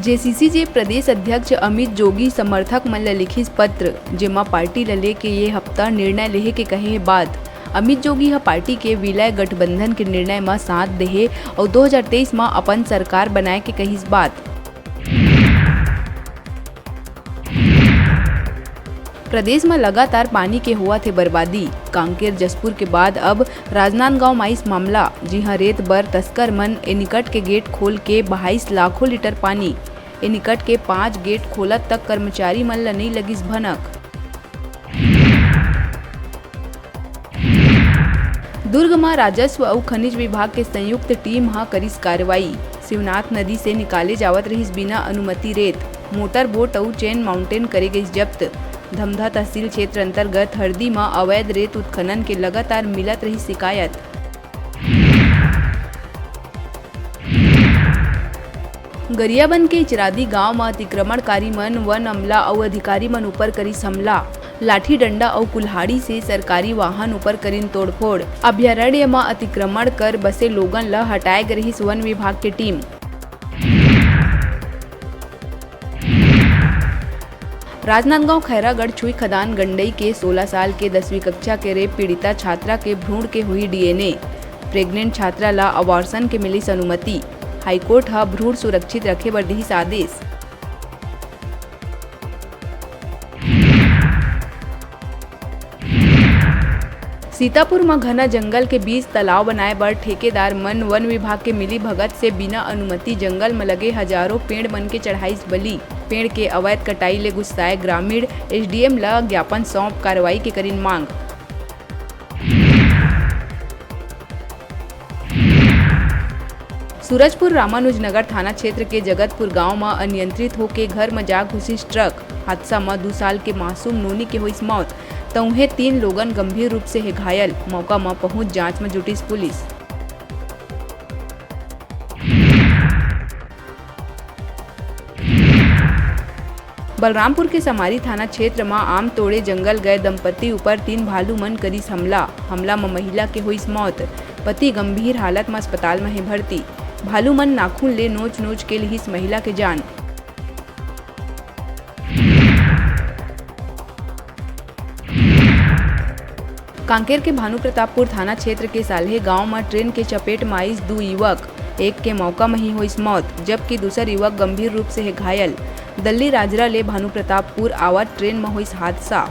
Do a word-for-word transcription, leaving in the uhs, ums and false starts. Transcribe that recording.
JCCJ प्रदेश अध्यक्ष अमित जोगी समर्थक मन ल लिखिस पत्र, जेमा पार्टी ल लेके ये हफ्ता निर्णय लेहे के कहे हे बात। अमित जोगी ह पार्टी के विलय गठबंधन के निर्णय म साथ देहे अउ दो हज़ार तेईस म अपन सरकार बनाए के कहिस बात। प्रदेश म लगातार पानी के होवत हे बर्बादी। कांकेर जशपुर के बाद अब राजनांदगांव म आइस मामला, जिहां रेत बर तस्कर मन एनीकट के गेट खोल के बहाइस लाखों लीटर पानी। एनीकट के पांच गेट खोलत तक कर्मचारी मन ल नइ लगिस भनक। दुर्ग म राजस्व अउ खनिज विभाग के संयुक्त टीम ह करिस कार्रवाई। शिवनाथ नदी से निकाले जावत रहिस बिना अनुमति रेत, मोटर बोट अउ चेन माउंटेन करे गइस जब्त। धमधा तहसील क्षेत्र अंतर्गत हरदी म अवैध रेत उत्खनन के लगातार मिलत रहिस शिकायत। गरियाबंद के इचरादी गांव म अतिक्रमणकारी मन वन अमला अउ अधिकारी मन ऊपर करिस हमला। लाठी डंडा अउ कुल्हाड़ी से सरकारी वाहन ऊपर करिन तोड़फोड़। अभयारण्य म अतिक्रमण कर बसे लोगन ल हटाए गे रिहिस वन विभाग के टीम। राजनांदगांव खैरागढ़ छुई खदान गंडई के सोलह साल के दसवीं कक्षा के रेप पीड़िता छात्रा के भ्रूण के हुई डीएनए। प्रेग्नेंट छात्रा ला अबॉर्शन के मिलिस अनुमति। हाईकोर्ट ह भ्रूण सुरक्षित रखे बर दिहिस आदेश। सीतापुर म घना जंगल के बीच तालाब बनाए बर ठेकेदार मन वन विभाग के मिली भगत से बिना अनुमति जंगल म लगे हजारों पेड़ मन के चढ़ाइस बलि। पेड़ के अवैध कटाई ले गुस्साए ग्रामीण एसडीएम ल ज्ञापन सौंप कार्रवाई के करिन मांग। सूरजपुर रामानुजनगर थाना क्षेत्र के जगतपुर गांव म अनियंत्रित होके घर म जा घुसिस ट्रक। हादसा म दू साल के मासूम नोनी के होइस मौत, त उहें तीन लोगन गंभीर रूप से हे घायल। मौका म पहुंच जांच म जुटिस पुलिस। बलरामपुर के समारी थाना क्षेत्र म आम तोड़े जंगल गए दंपत्ति ऊपर तीन भालू मन करिस हमला। हमला म महिला के होइस मौत। पति गंभीर हालत म अस्पताल म हे भर्ती। भालू मन नाखून ले नोच-नोच के लिहिस महिला के जान। कांकेर के भानुप्रतापपुर थाना क्षेत्र के साल्हे गांव म ट्रेन के चपेट म आइस दू युवक। एक के मौका म ही होइस मौत, जबकि दूसर युवक गंभीर रूप से हे घायल। दल्ली राजरा ले भानुप्रतापपुर आवत ट्रेन म होइस हादसा।